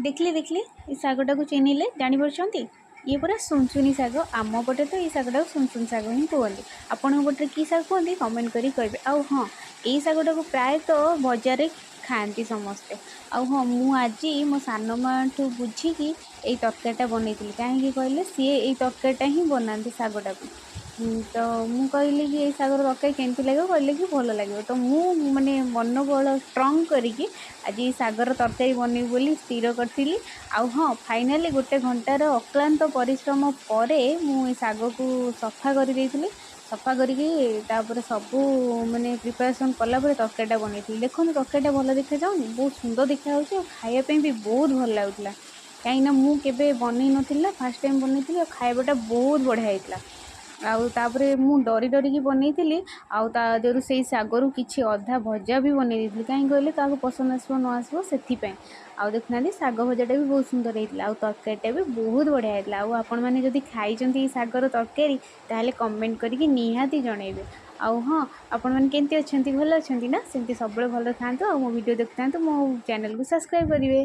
ଦେଖିଲେ ଦେଖିଲେ ଏ ଶାଗଟାକୁ ଚିହ୍ନିଲେ, ଜାଣିପାରୁଛନ୍ତି? ଇଏ ପୁରା ସୁନସୁନି ଶାଗ। ଆମ ପଟେ ତ ଏଇ ଶାଗଟାକୁ ସୁନସୁନି ଶାଗ ହିଁ କୁହନ୍ତି। ଆପଣଙ୍କ ପଟରେ କି ଶାଗ କୁହନ୍ତି, କମେଣ୍ଟ କରିକି କହିବେ। ଆଉ ହଁ, ଏଇ ଶାଗଟାକୁ ପ୍ରାୟତଃ ବଜାରରେ ଖାଆନ୍ତି ସମସ୍ତେ। ଆଉ ହଁ, ମୁଁ ଆଜି ମୋ ସାନ ମାଆଠୁ ବୁଝିକି ଏଇ ତରକାରୀଟା ବନେଇଥିଲି। କାହିଁକି କହିଲେ, ସିଏ ଏଇ ତରକାରୀଟା ହିଁ ବନାନ୍ତି ଶାଗଟାକୁ। ତ ମୁଁ କହିଲି କି ଏଇ ଶାଗର ତରକାରୀ କେମିତି ଲାଗିବ? କହିଲେ କି ଭଲ ଲାଗିବ। ତ ମୁଁ ମାନେ ମନୋବଳ ଷ୍ଟ୍ରଙ୍ଗ କରିକି ଆଜି ଏଇ ଶାଗର ତରକାରୀ ବନେଇବି ବୋଲି ସ୍ଥିର କରିଥିଲି। ଆଉ ହଁ, ଫାଇନାଲି ଗୋଟେ ଘଣ୍ଟାର ଅକ୍ଳାନ୍ତ ପରିଶ୍ରମ ପରେ ମୁଁ ଏ ଶାଗକୁ ସଫା କରିଦେଇଥିଲି। ସଫା କରିକି ତାପରେ ସବୁ ମାନେ ପ୍ରିପାରେସନ୍ କଲା ପରେ ତରକାରୀଟା ବନେଇଥିଲି। ଦେଖନ୍ତୁ, ତରକାରୀଟା ଭଲ ଦେଖାଯାଉନି? ବହୁତ ସୁନ୍ଦର ଦେଖାଯାଉଛି ଆଉ ଖାଇବା ପାଇଁ ବି ବହୁତ ଭଲ ଲାଗୁଥିଲା। କାହିଁକିନା ମୁଁ କେବେ ବନେଇ ନଥିଲି ନା, ଫାର୍ଷ୍ଟ ଟାଇମ୍ ବନେଇଥିଲି ଆଉ ଖାଇବାଟା ବହୁତ ବଢ଼ିଆ ହେଇଥିଲା। ଆଉ ତାପରେ ମୁଁ ଡରି ଡରିକି ବନେଇଥିଲି ଆଉ ତା ଦେହରୁ ସେଇ ଶାଗରୁ କିଛି ଅଧା ଭଜା ବି ବନେଇ ଦେଇଥିଲି। କାହିଁକି କହିଲେ, କାହାକୁ ପସନ୍ଦ ଆସିବ ନ ଆସିବ, ସେଥିପାଇଁ। ଆଉ ଦେଖୁନାହାନ୍ତି, ଶାଗ ଭଜାଟା ବି ବହୁତ ସୁନ୍ଦର ହେଇଥିଲା ଆଉ ତରକାରୀଟା ବି ବହୁତ ବଢ଼ିଆ ହେଇଥିଲା। ଆଉ ଆପଣମାନେ ଯଦି ଖାଇଛନ୍ତି ଏଇ ଶାଗର ତରକାରୀ, ତାହେଲେ କମେଣ୍ଟ କରିକି ନିହାତି ଜଣେଇବେ। ଆଉ ହଁ, ଆପଣମାନେ କେମିତି ଅଛନ୍ତି? ଭଲ ଅଛନ୍ତି ନା? ସେମିତି ସବୁବେଳେ ଭଲ ଥାଆନ୍ତୁ ଆଉ ମୋ ଭିଡ଼ିଓ ଦେଖୁଥାନ୍ତୁ, ମୋ ଚ୍ୟାନେଲକୁ ସବସ୍କ୍ରାଇବ୍ କରିବେ।